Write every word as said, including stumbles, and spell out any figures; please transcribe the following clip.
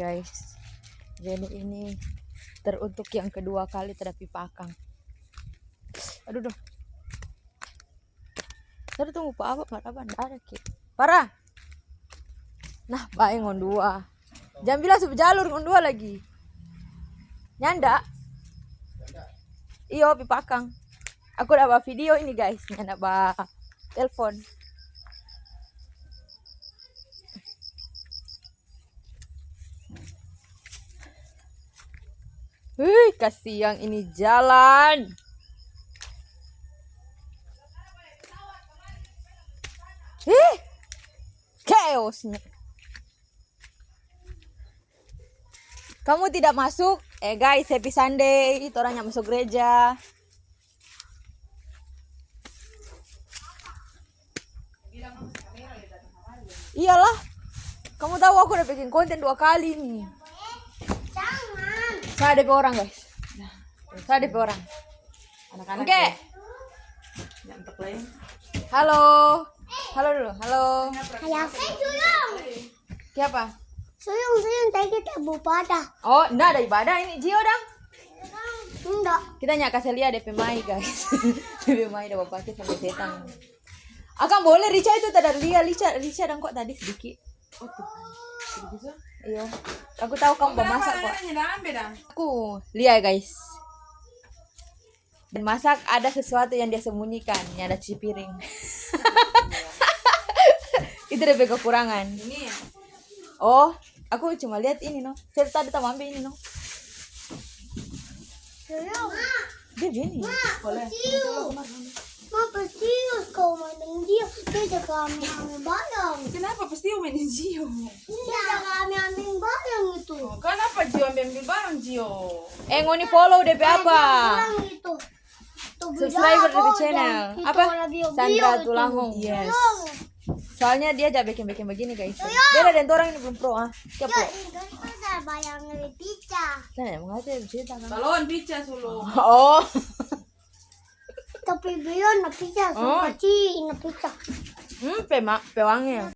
Guys, jadi ini teruntuk yang kedua kali tadapi pakang. Aduh, duh. Tadi tunggu pa apa, maraba nda ada ki. Parah. Nah, bae ngoni dua. Jang bilang su jalur ngoni dua lagi. Nyanda. Iyo, pi pakang. Aku da ba video ini, guys. Nyanda ba telepon. Wih, kasiang ini jalan. Ih, chaosnya. Kamu tidak masuk? Eh, guys, happy Sunday. Torang nyanda masuk gereja. Iyalah. Kamu tahu aku udah bikin konten dua kali nih. Jangan. Saya ada orang, guys. Saya ada orang. Anak-anak. Oke. Ya. Nyantek lagi. Halo. Halo dulu. Halo. Halo. Siapa? Suyung, suyung, tadi kita ibadah. Oh, nda ada ibadah ini, Jio dang. Nda. Kita nya kase lia depe mai, guys. Depe mai da bapake sama setang. Akang boleh, Rica itu tada lia, Rica, Rica dang kok tadi sedikit. Oh, tuh. Sedikit so? Iyo. Aku tahu kamu bamasak kok. Aku lia, guys. Dan masak ada sesuatu yang dia sembunyikan, yang ada cuci piring. Itu depe kekurangan. Ini ya? Oh, aku cuma lihat ini, no. Saya tadi tau ambil ini, no. Dia gini. Boleh. Ma, pasti kau main dia, dia jaga ame-ame barang. Kenapa pasti main Jio? Dia jaga ame-ame barang itu. Oh, kenapa Jio ambil-ambil barang, Jio? Eh, ngoni follow depe apa? Subscriber depe channel. Apa? Sandra Tulahong. Yes. Soalnya dia ja bikin-bikin begini, guys. Beda deng torang ini belum pro, ah. Siapa? Nah, mau ngaca cerita kan? Balon pica sulu. Oh. Tapi biar na pica, oh. Suka ci na pica. Hmm, pe ma-, pe wangi.